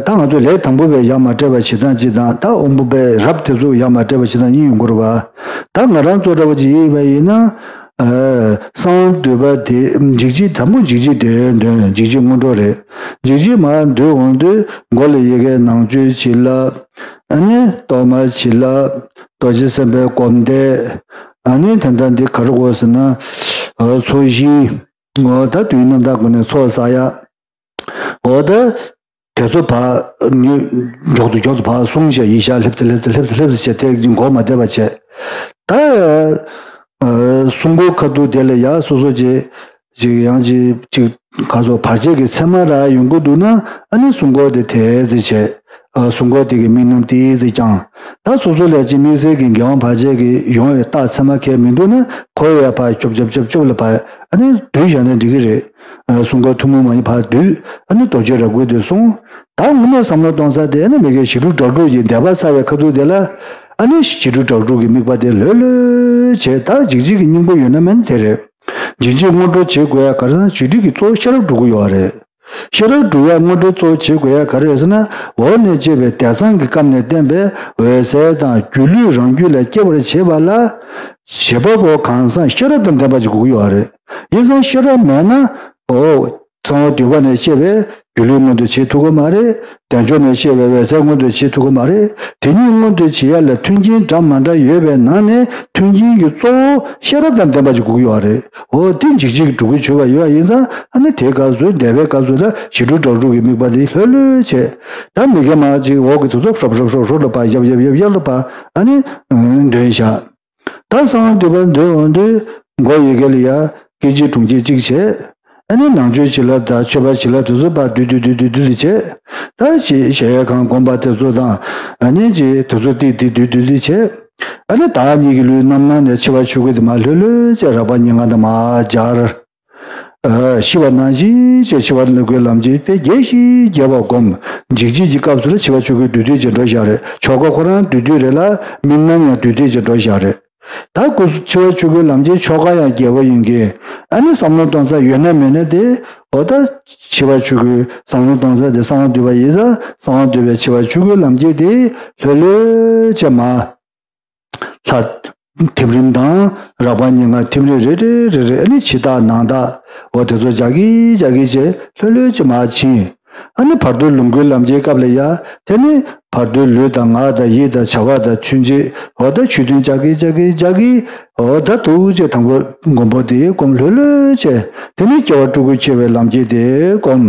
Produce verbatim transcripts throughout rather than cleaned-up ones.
ད་ང་ཚོས་ལས་དང་པོ་པའི་ཡ་མ་བྲལ་བ་བྱེད་སྟངས་གཅིག་དང་། ད་དབང་པོ་པའི་རབ་དེ་ཚོ་ཡ་མ་བྲལ་བ་བྱེད་སྟངས་གཉིས་ཡོང་གི་རེད་བ། ད་ང་རང་ཚོ་འདྲ་བོ་ཅིག་ཡིན་པ་ཡིན་ན། ཨ། གསང་བ་འདུས་པ་དེ་འཇིགས་བྱེད་དང་པོ་འཇིགས་བྱེད་དེ་འདོན། འཇིགས་བྱེད་སྔོན་འགྲོ་རེད། འཇིགས་བྱེད་མར་འདུས་འོང་དུས་མགོ་ལ་ཡི་གེ་ནང་མཆོད་བྱིན་རླབས། ཨ་ནི་གཏོར་མ་བྱིན་རླབས། རྡོ་རྗེ་སེམས་དཔའི་སྒོམ་བཟླས། ཨ་ནི་ད་ལྟ་འདི་ག་རེ་དགོས་ཟེར་ན། ཨ། ཚོགས་ཞིང་། འོ་ད་དུས་རྣམ་དག་སྒོ་ནས་ཚོགས་བསགས་ཡ། འོ་ད་དེ་ཚོ་ཕར་མགྱོགས་དུ་མགྱོགས་དུ་ཕར་གསུངས་བྱས། ཡིག་ཆ་སླེབས་ཏེ་སླེབས་ཏེ་སླེབས་ཏེ་སླེབས་ཏེ་བྱས། དེ་མགོ་མ་བདེ་བ་བྱས། ད། ཨ། གསུང་འཁོར་ཁ་ཐུག་དེ་ལ་ཡ་སོ་སོ་ཅིག་ཅིག་ཡང་ཅིག་ཅིག་ག་ཚོད་བར་ཆད་ཀྱི་མཚན་མ་རག་ཡོང་གི་འདུག་ན། ཨ་ནི་གསུང་འཁོར་དེ་དེ་ཙི་བྱས། ཨ། གསུང་འཁོར་དེ་གི་དམིགས་རྣམ་དེ་ཙི་བསྐྱང་། ད་སོ་སོ་ལ་ཅིག་དམིགས་བསལ་གྱི་འགལ་བ་བར་ཆད་ཀྱི་ཡོང་བའི་རྟགས་མཚན་མ་གང་ཡང་མི་འདུག་ན། ཁོ་ཡ་ཕར་ཅོབ་ཅོབ་ཅོབ་ཅོབ་ལ་ཕར་ཨ་ནི་བསྡུས་བཞག་ན་འགྲིག་གི་རེད། ཨ། གསུང་འཁོར་ཐུན་མོང་མ་ཡིན་ཕར་བསྡུས། ཨ་ནི་རྡོ་རྗེ་རབ་དགོད་དེ་གསུངས། ད་དངོས་གནས་བསམ་བློ་གཏོང་ས་དེ་ཨ་ནི་མ་གི་ཞི་ཁྲོ་སྒྲ་དྲུག་གི་བཟླས་པ་ཚར་བའི་ཁ་ཐུག་དེ་ལ། ཨ་ནི་ཞི་ཁྲོ་སྒྲ་དྲུག་གི་དམིགས་པ་དེ་ལྷོད་ལྷོད་བྱས། ད་འཇིགས་བྱེད་ཀྱི་སྙིང་པོ་ཡོད་ན་མིན་དེ་རེད། འཇིགས་བྱེད་སྔོན་འགྲོ་བྱེད་དགོས་ཡ་ག་རེ་ཟེར་ན། འཇིགས་བྱེད་ཀྱི་གཙོ་བོ་ཤེས་རབ་སྒྲུབ་ཀྱི་ཡོད་རེད། ཤེས་རབ་སྒྲུབ་ཡ་སྔོན་འགྲོ་གཙོ་བོ་བྱེད་དགོས་ཡ་ག་རེ་རེད་ཟེར་ན། འོག་ནས་བཤད་པའི་དད་གཙང་གི་སྐབས་ནས་བསྟན་པའི་འོད་གསལ་དང་སྒྱུ་ལུས་རང་རྒྱུད་ལ་སྐྱེ་བར་བྱེད་པ་ལ། བྱེད་པ་པོ་གང་ཟག་ཤེས་རབ་དང་ལྡན་པ་ཅིག་དགོས་ཀྱི་ཡོད་རེད། ཡིན་ཙང་ཤེས་རབ་མེད་ན། འོ། གསང་བ་འདུས་པ་ནས་བཤད་པའི་སྒྱུ་ལུས་མངོན་དུ་བྱེད་ཐུབ་ཀྱི་མ་རེད། དལ་འབྱོར་ནས་བཤད་པའི་འོད་གསལ་མངོན་དུ་བྱེད་ཐུབ་ཀྱི་མ་རེད། དེ་གཉིས་མངོན་དུ་བྱེད་ཡ་ལ་མཐུན་རྐྱེན་འདྲ་མ་འདྲ་ཡོད་པའི་ནང་ནས། མཐུན་རྐྱེན་གྱི་གཙོ་བོ་ཤེས་རབ་དང་ལྡན་པ་ཅིག་དགོས་ཀྱི་ཡོད་རེད། འོ། དེ་འཇིགས་བྱེད་ཀྱི་སྒྲུབ་ཀྱི་བྱེད་པ་ཡོད་པ་ཡིན་ཙང་། ཨ་ནི་དེའི་སྐབས་སུ་བཟླས་པའི་སྐབས་སུ་ལ་ཞི་ཁྲོ་སྒྲ་དྲུག་གི་དམིགས་པ་དེ་ལྷོད་ལྷོད་བྱས། ད་མ་གི་མར་ཅིག་འོག་གི་དེ་ཚོ་ཧྲོབ་ཧྲོབ་ཧྲོབ་ཧྲོབ་ལ་ཕར་ཡབ་ཡབ་ཡབ་ཡབ་ལ་ཕར་ཨ་ནི་འདོན་བཞག། ད་གསང་བ་འདུས་པ་འདོན་འོང་དུས་མགོ་ཡི་གེ་ལ་ཡ་སྐད་ཅིག་གྲུང་ཅིག་གཅིག་བྱས། ཨ་ནི་ནང་མཆོད་བྱིན་རླབས་དང་མཆོད་པ་བྱིན་རླབས་དེ་ཚོ་ཕར་བསྡུས་བསྡུས་བསྡུས་བསྡུས་བསྡུས་ཏེ་བྱས། ད་གཞལ་གཞལ་ཡས་ཁང་སྒོམ་པ་དེ་ཚོ་དང་། ཨ་ནི་ཅིག་དེ་ཚོ་ཏིག་ཏིག་བསྡུས་བསྡུས་ཏེ་བྱས། ཨ་ནི་བདག་ཉིད་ཀྱི་ལུས་རྣམ་སྣང་ནས་མཆེ་བ་ཆུ་སྐོལ་དེ་མར་ལྷོད་ལྷོད་བྱས། རགས་པ་ཉེར་ལྔ་དང་མར་སྦྱར། ཨ། ཤི་བ་ནང་བཞིན་བྱས་འཆི་བ་ལུ་གུའི་ལམ་གྱི་དཔེ་རྒྱས་ཤིང་རྒྱས་པ་སྒོམ། འཇིགས་བྱེད་ཀྱི་སྐབས་སུ་ལ་འཆི་བ་ཆུ་སྐོལ་བསྡུས་བསྡུས་ཀྱིས་འགྲོ་བཞག་རེད། ཆོ་ག་ཁོ་རང་བསྡུས་བསྡུས་རེད་ལ། དམིགས་རྣམ་ཡང་བསྡུས་བསྡུས་ཀྱིས་འགྲོ་བཞག་རེད། ད་སྐུ་འཆི་བ་ཆུ་སྐོལ་ལམ་གྱི་ཆོ་ག་ཡང་རྒྱས་པ་ཡིན་གྱི། ཨ་ནི་བསམ་བློ་གཏོང་ས་ཡོད་ན་མེད་ན་དེ། འོ་ད་འཆི་བ་ཆུ་སྐོལ་བསམ་བློ་གཏོང་ས་དེ་གསང་བ་འདུས་པ་ཡིན་ཙང་། གསང་བ་འདུས་པའི་འཆི་བ་ཆུ་སྐོལ་ལམ་གྱི་དེ་ལྷོད་ལྷོད་བྱས་མར། ལྷ་ཐིམ་རིམ་དང་རགས་པ་ཉེར་ལྔ་ཐིམ་རིམ་རེ་རེ་རེ་རེ། ཨ་ནི་ཕྱི་ལྟ་ནང་ལྟ། འོ་དེ་ཚོ་རྒྱག་གིན་རྒྱག་གིན་བྱས་ལྷོད་ལྷོད་ཀྱིས་མར་ཕྱིན། ཨ་ནི་བར་དོའི་ལོངས་སྐུའི་ལམ་གྱི་སྐབས་ལ་ཡ། དེ་ནི་བར་དོའི་ལུས་དང་ངག་དང་ཡིད་དང་བྱ་བ་དང་མཐུན་ཕྱོགས། འོ་ད་ཆོས་མཐུན་རྒྱག་གིན་རྒྱག་གིན་རྒྱག་གིན། འོ་ད་འདུག་སེ་དང་པོ་སྒོམ་པ་དེ་སྒོམ། ལྷོད་ལྷོད་བྱས། དེ་ནི་སྐྱེ་བ་སྤྲུལ་སྐུ་འཁྱིལ་བའི་ལམ་གྱི་དེ་སྒོམ།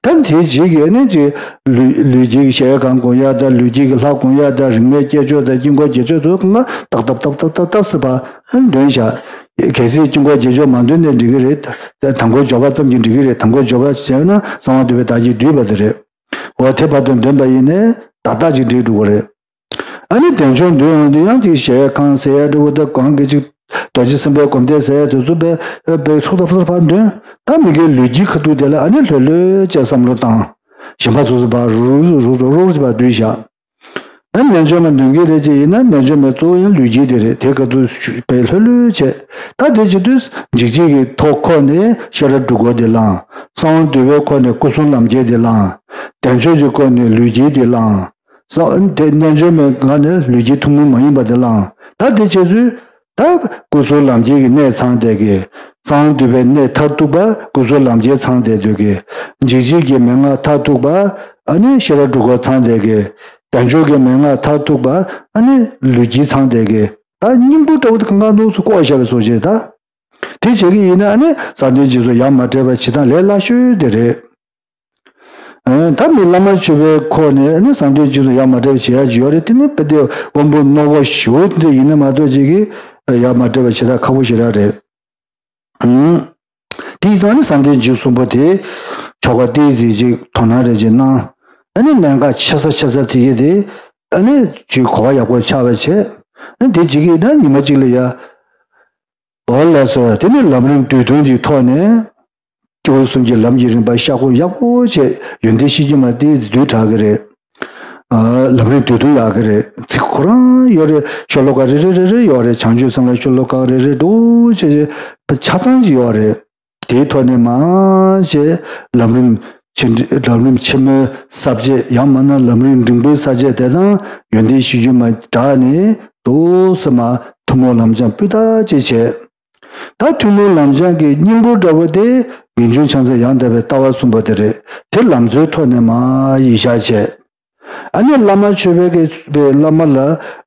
ད་དེའི་རྗེས་ཀྱི་ཨ་ནི་ཅིག་ལུས་ལུས་དཀྱིལ་གྱི་གཞལ་ཡས་ཁང་སྒོམ་ཡ་དང་། ལུས་དཀྱིལ་གྱི་ལྷ་སྒོམ་ཡ་དང་། རིག་མའི་བསྐྱེད་ཆོག་དང་། དཀྱིལ་འཁོར་རྗེས་ཆོག་དེ་ཚོ་ལ་ཏག་ཏག་ཏག་ཏག་ཏག་ཏག་ཟེར་ཕར་འདོན་བཞག། གལ་སྲིད་དཀྱིལ་འཁོར་རྗེས་ཆོག་མ་འདོན་ནའང་འགྲིག་གི་རེད། དང་པོ་སྦྱོར་བ་ཙམ་གྱིས་འགྲིག་གི་རེད། དང་པོ་སྦྱོར་བ་བྱས་ན་གསང་བ་འདུས་པའི་བདག་ཉིད་འདུས་པ་དེ་རེད། འོ་དེ་བར་དུ་འདོན་པ་ཡིན་ནའང་ཏག་ཏག་ཅིག་འགྲིག་འགྲོ་གི་རེད། ཨ་ནི་བདེ་མཆོག་འདོན་འོང་དུས་ཡང་ཅིག་གཞལ་ཡས་ཁང་ཟེར་ཡ་འདྲ་བོ་དང་། གང་གི་ཅིག་རྡོ་རྗེ་སེམས་དཔའི་སྒོམ་བཟླས་ཟེར་ཡ་དེ་ཚོ་དཔེ་དཔེ་ཚུགས་ཐག་ཚུགས་ཐག་ཕར་འདོན། ད་མ་གི་ལུས་དཀྱིལ་ཁ་ཐུག་དེ་ལ་ཨ་ནི་ལྷོད་ལྷོད་བྱས་བསམ་བློ་བཏང་། གཞན་པ་ཚོ་ཚོ་ཕར་རུག་རུག་རུག་རུག་རུག་ཅིག་ཕར་བསྡུས་བཞག། ཨ་ནི་རྣལ་འབྱོར་མ་འདོན་གྱི་རེད་ཅེས་ཡིན་ན། རྣལ་འབྱོར་མའི་གཙོ་བོ་ཡང་ལུས་དཀྱིལ་དེ་རེད། དེ་ཁ་ཐུག་དཔེ་ལྷོད་ལྷོད་བྱས། ད་དེ་བྱེད་དུས་འཇིགས་བྱེད་ཀྱི་ཐོག་ཁོག་ནས་ཤེས་རབ་སྒྲུབ་སྐོར་དེ་བླངས། གསང་བ་འདུས་པའི་ཁོག་ནས་སྐུ་གསུམ་ལམ་ཁྱེར་དེ་བླངས། བདེ་མཆོག་གི་ཁོག་ནས་ལུས་དཀྱིལ་དེ་བླངས། ས་དེ་རྣལ་འབྱོར་མའི་ངག་ནས་ལུས་དཀྱིལ་ཐུན་མོང་མ་ཡིན་པ་དེ་བླངས། ད་དེ་བྱས་ཚུལ། ད་སྐུ་གསུམ་ལམ་ཁྱེར་གྱི་གནད་ཚང་བསྡད་ཀྱི། གསང་བ་འདུས་པའི་གནད་མཐར་ཐུག་པ་སྐུ་གསུམ་ལམ་ཁྱེར་ཚང་བསྡད་སྡོད་ཀྱི། འཇིགས་བྱེད་ཀྱི་མན་ངག་མཐར་ཐུག་པ་ཨ་ནི་ཤེས་རབ་སྒྲུབ་སྐོར་ཚང་བསྡད་ཀྱི། བདེ་མཆོག་གི་མན་ངག་མཐར་ཐུག་པ་ཨ་ནི་ལུས་དཀྱིལ་ཚང་བསྡད་ཀྱི། ད་སྙིང་པོ་འདྲ་བོ་དེ་གང་གང་འདུག་སེ་བཀོད་བཞག་པའི་བཟོ་བྱས། ད་དེ་བྱེད་ཀྱི་ཡིན་ན་ཨ་ནི་གསང་བདེན་འཇིགས་སུ་ཡ་མ་བྲལ་བ་བྱེད་སྟངས་ལས་སླ་ཤོས་དེ་རེད། ཨ། ད་མི་བླ་མ་མཆོད་པའི་ཁོག་ནས་ཨ་ནི་གསང་བདེན་འཇིགས་སུ་ཡ་མ་བྲལ་བ་བྱེད་ཡ་ཅིག་ཡོད་རེད། དེ་ནི་དཔེ་དེ་དབང་པོ་རྣོ་པོ་ཞེ་པོ་དེ་ཡིན་ན་མ་གཏོགས་ཅིག་གིས་ཡ་མ་བྲལ་བ་བྱེད་སྟངས་ཁག་པོ་ཞེ་དྲག་རེད། ཨང་། དེ་ཡིན་ཙང་ནི་གསང་བདེན་འཇིགས་གསུམ་པོ་དེ་ཆོ་ག་ཏོག་ཙམ་ཅིག་དོ་སྣང་རེ་ཅིག་གནང་། ཨ་ནི་གནད་འགག་ཆེ་ས་ཆེ་ས་དེ་གི་དེ་ཨ་ནི་ཅིག་གོ་བ་ཡག་པོ་ཆགས་པ་བྱས། ཨ་ནི་དེ་ཅིག་གིས་ད་ཉི་མ་གཅིག་ལ་ཡ། འོ་ལགས་སོ། དེ་ནི་ལམ་རིམ་བསྡུས་དོན་གྱི་ཐོག་ནས་སྐྱེས་བུ་གསུམ་གྱི་ལམ་གྱི་རིམ་པ་ཤ་སྐོར་ཡག་པོ་བྱས། ཡོན་ཏན་ཤེས་ཀྱི་མ་དེ་བསྡུས་དྲགས་ཀྱི་རེད། ཨ། ལམ་རིམ་བསྡུས་དོན་ཡག་གི་རེད། ཚིག་ཁོ་རང་ཡོད་རེད། ཤོ་ལོ་ཀ་རེ་རེ་རེ་རེ་ཡོད་རེད། བྱང་ཆུབ་སེམས་ལ་ཤོ་ལོ་ཀ་རེ་རེ་འདུག་བྱས་བྱས་ཆ་ཚང་ཅིག་ཡོད་རེད། དེའི་ཐོག་ནས་མར་བྱས་ལམ་རིམ་ ཆེ་འབྲིང་ལམ་རིམ་ཆེན་མོའི་ས་བཅད་ཡང་མིན་ན་ལམ་རིམ་འབྲིང་པོའི་ས་བཅད་དེ་དང་ཡོན་ཏན་གཞི་རྒྱུ་མ་སྦྲགས་ནས་ཏོག་ཙམ་མ་ཐུན་མོང་ལམ་སྦྱང་སྤུས་དག་ཅིག་བྱས། ད་ཐུན་མོང་ལམ་སྦྱང་གི་སྙིང་པོ་འདྲ་བོ་དེ་ངེས་འབྱུང་ཕྱག་མཚན་ཡང་དག་པའི་ལྟ་བ་གསུམ་པོ་དེ་རེད། དེ་ལམ་འཚོའི་ཐོག་ནས་མ་ཡིད་བཞག་བྱས། ཨ་ནི་བླ་མ་མཆོད་པའི་གི་བླ་མ་ལ་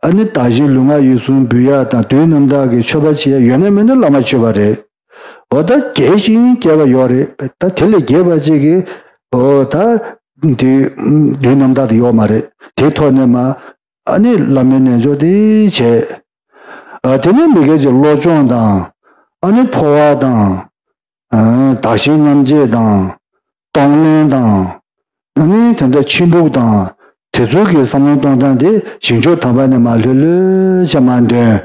ཨ་ནི་དག་ཞིང་ལུས་ངག་ཡིད་གསུམ་འབུལ་ཡ་དང་དུས་རྣམ་དག་གི་མཆོད་པ་བྱེད་ཡ་ཡོད་ན་མེད་ན་བླ་མ་མཆོད་པ་རེད། འོ་ད་རྒྱས་ཤིང་རྒྱས་པ་ཡོད་རེད། ད་དེ་ལས་རྒྱས་པ་ཅིག་གི་འོ་ད་དེ་དུས་རྣམ་དག་དེ་ཡོད་མ་རེད། དེའི་ཐོག་ནས་མ་ཨ་ནི་བླ་མའི་རྣལ་འབྱོར་དེ་བྱས། ཨ་དེ་ནས་མི་དགེ་གི་བློ་སྦྱོང་དང་ཨ་ནི་འཕོ་བ་དང་། དག་ཞིང་མཉམ་བརྗེ་དང་། གཏོང་ལེན་དང་། ཨ་ནི་དེ་འདྲ་ཕྱི་སྦུག་དང་། དེ་ཚོའི་གི་བསམ་བློ་གཏོང་སྟངས་དེ་ཞིང་སྦྱོར་དམ་པ་ནས་མ་ལྷོད་ལྷོད་བྱས་མ་འདོན།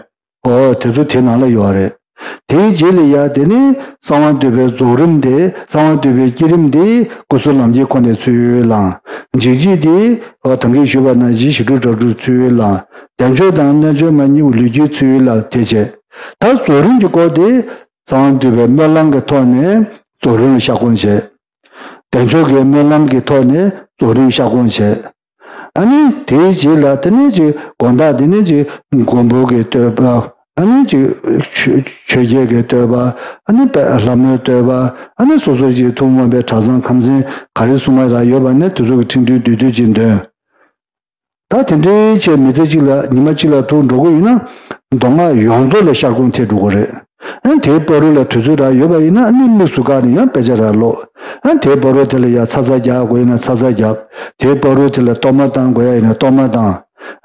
འོ་དེ་ཚོ་དེ་ནང་ལ་ཡོད་རེད། དེའི་རྗེས་ལ་ཡ་དེ་ནི་གསང་བ་འདུས་པའི་རྫོགས་རིམ་དེ་གསང་བ་འདུས་པའི་བསྐྱེད་རིམ་དེ་སྐུ་གསུམ་ལམ་གྱི་སྒོ་ནས་ཚུར་བླང་། འཇིགས་བྱེད་དེ་འོ་ད་གིན་ཞུས་པ་ནང་བཞིན་ཞི་ཁྲོ་སྒྲ་སྒྲོགས་ཚུར་བླང་། བདེ་མཆོག་དང་རྣལ་འབྱོར་མ་གཉིས་པོ་ལུས་རྒྱུད་ཚུར་བླང་དེ་བྱས། ད་རྫོགས་རིམ་གྱི་སྐོར་དེ། གསང་བ་འདུས་པའི་སྨོན་ལམ་གྱི་ཐོག་ནས་རྫོགས་རིམ་ལ་བཤད་སྐོང་བྱས། བདེ་མཆོག་གི་སྨོན་ལམ་གྱི་ཐོག་ནས་རྫོགས་རིམ་བཤད་སྐོང་བྱས། ཨ་ནི་དེའི་རྗེས་ལ་དེ་ནས་ཅིག་དགོང་དག་དེ་ནས་ཅིག་མགོན་པོ་གི་བསྟོད་པ། ཨ་ནི་ཅིག་ཆོས་ཆོས་རྒྱལ་གྱི་བསྟོད་པ། ཨ་ནི་དཔལ་ལྷ་མོའི་བསྟོད་པ། ཨ་ནི་སོ་སོ་ཅིག་ཐུགས་དམ་པའི་གྲྭ་ཚང་ཁམས་ཚན་ག་རེ་གསུང་བ་རག་ཡོད་པ་ནས་དེ་ཚོ་གི་ཁྲིད་འདོན་བསྡུས་བསྡུས་ཅིག་འདོན། ད་དེ་འདྲའི་ཆེད་མི་ཚེ་གཅིག་ལ་ཉི་མ་གཅིག་ལ་ཐུག་འགྲོ་གི་ཡིན་ན། མདོ་སྔགས་ཡོངས་རྫོགས་ལ་བཤད་སྐོང་ཐེབས་འགྲོ་གི་རེད། ཨ་དེའི་བར་དུ་ལ་དུས་ཚོད་རག་ཡོད་པ་ཡིན་ན་ཨ་ནི་དམིགས་སུ་བཀར་ནས་ཡང་དཔེ་ཆ་རག་ཀློག་ཨ་དེའི་བར་དུ་དེ་ལ་ཡང་ཚ་ཚ་རྒྱག་དགོས་ཡིན་ན་ཚ་ཚ་རྒྱབ། དེའི་བར་དུ་དེ་ལ་གཏོར་མ་བཏང་དགོས་ཡ་ཡིན་ན་གཏོར་མ་བཏང་།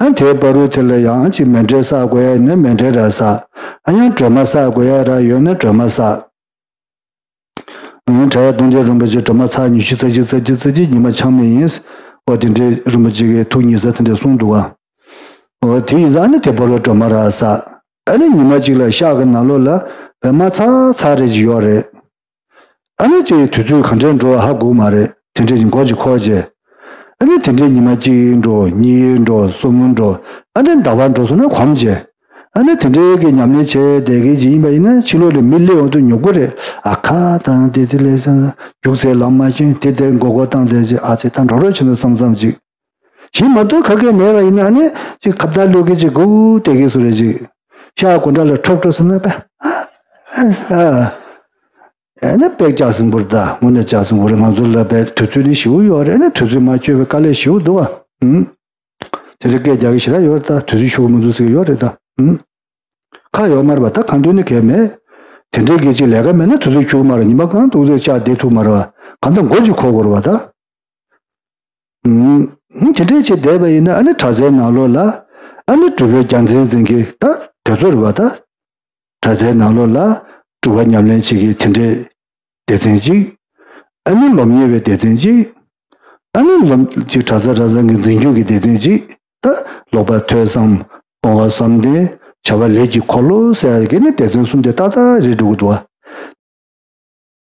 ཨ་དེའི་བར་དུ་དེ་ལ་ཡང་ཅིག་མཎྜལ་བསག་དགོས་ཡ་ཡིན་ན་མཎྜལ་རག་བསག་ཨ་ཡང་སྒྲོལ་མ་བསག་དགོས་ཡ་རག་ཡོད་ན་སྒྲོལ་མ་བསག་ཨང་། བྲག་གཡབ་སྟོང་རྒྱལ་རིན་པོ་ཆེ་སྒྲོལ་མ་ཚར་ཉི་ཤུ་རྩ་གཅིག་རྩ་གཅིག་རྩ་གཅིག་ཉི་མ་འཆང་མེད་ཡིན། འོ་དེ་འདྲའི་རིན་པོ་ཆེ་གི་ཐུགས་ཉིད་ས་དེ་འདྲ་གསུངས་འདུག་ག་འོ་དེ་ཡིན་ཙང་ཨ་ནི་དེ་བར་དུ་སྒྲོལ་མ་རག་བསག་ཨ་ནི་ཉི་མ་གཅིག་ལ་ཤག་གི་ནང་ལོགས་ལ་བེ་མ་ཚ་ཚ་རེ་ཅིག་ཡོད་རེད། ཨ་ནི་ཅིག་དུས་ཚོད་ག་འདྲས་འགྲོ་བ་ཧ་གོ་མ་རེད། དེ་འདྲས་ཀྱི་མགོ་ཅིག་འཁོར་རྗེས། ཨ་ནི་དེ་འདྲས་ཉི་མ་གཅིག་འགྲོ་གཉིས་འགྲོ་གསུམ་འགྲོ་ཨ་ནི་ཟླ་བ་འགྲོ་སོང་ན་གོམས་བྱས། ཨ་ནི་དེ་འདྲའི་གི་ཉམས་ལེན་བྱས་བསྡད་མཁན་ཅིག་ཡིན་པ་ཡིན་ན་ཕྱི་ལོགས་ལ་མི་སླེབས་འོང་དུས་ཉོབ་ཀྱི་རེད། ཨ་ཁ་དང་དེ་དེ་ལས་སང་རྒྱུགས་ཚད་ལམ་མ་ཤེས་དེ་དེ་མགོ་སྐོར་བཏང་བསྡད་ཅིག་ཨ་ཙི་ད་འགྲོ་རོགས་བྱེད་ན་བསམ་བསམ་ཅིག་བྱེད་མ་ཐུབ་ཁ་སྐད་མེད་པ་ཡིན་ན་ཨ་ནི་ཅིག་ཁ་བརྡ་གློད་མཁན་ཅིག་སྒུག་བསྡད་མཁན་བཟོ་རེད་ཅིག་ཤག་སྒོ་འགྲམ་ལ་འཁྲབ་འགྲོ་སོང་ན་པ་ཨ་ཨ་ཨ་ནི་དཔེ་ལྕགས་སྲིན་པོ་རེད། ད་དངོས་གནས་ལྕགས་སྲིན་པོ་རེད། ང་ཚོ་ལ་པའི་དུས་ཚོད་ནི་ཞེ་པོ་ཡོད་རེད། ཨ་ནི་དུས་ཚོད་མ་འཁྱོལ་བའི་དཀའ་ལས་ཞེ་པོ་འདུག་བ། ཨུམ། དེ་འདྲ་སྐད་རྒྱག་གི་ཞེ་དྲག་ཡོད་རེད། ད་དུས་ཚོད་འཁྱོལ་གི་མི་འདུག་ཟེར་གི་ཡོད་རེད་ད། ཨུམ། ཁག་ཡོད་མ་རེད་པ། ད་གང་འདོད་ནི་གལ་མེད། དེ་འདྲའི་སྐད་ཅིག་ལས་ཀ་མེད་ན་དུས་ཚོད་འཁྱོལ་གི་མ་རེད། ཉི་མ་གང་འདུག་ཚེ་ཆགས་བསྡད་ཐུབ་མ་རེད་བ། གང་ལྟར་མགོ་ཅིག་འཁོར་དགོས་རེད་བ་ད། ཨུམ། དེ་འདྲའི་ཅིག་བསྡད་པ་ཡིན་ན་ཨ་ནི་གྲྭ་སའི་ནང་ལོགས་ལ་ཨ་ནི་སྒྲུབ་པའི་རྒྱལ་མཚན་འཛིན་གྱི་ད་དེ་ཚོ་རེད་བ་ད། གྲྭ་སའི་ནང་ལོགས་ལ་སྒྲུབ་པ་ཉམས་ལེན་བྱེད་ཀྱི་དེ་འདྲའི་སྡེ་ཚན་གཅིག་ཨ་ནི་སློབ་གཉེར་བའི་སྡེ་ཚན་གཅིག་ཨ་ནི་སློབ་ཅིག་གྲྭ་ས་གྲྭ་ཚང་གི་འཛིན་སྐྱོང་གི་སྡེ་ཚན་གཅིག་ད་ཀློག་པ་ཐོས་བསམ་སྤོང་བ་བསམ་གཏན་བྱ་བ་ལས་ཀྱི་འཁོར་ལོ་ཟེར་ཡ་གི་ནི་སྡེ་ཚན་གསུམ་དེ་ཏག་ཏག་རེད་འགྲོ་གི་འདུག་བ།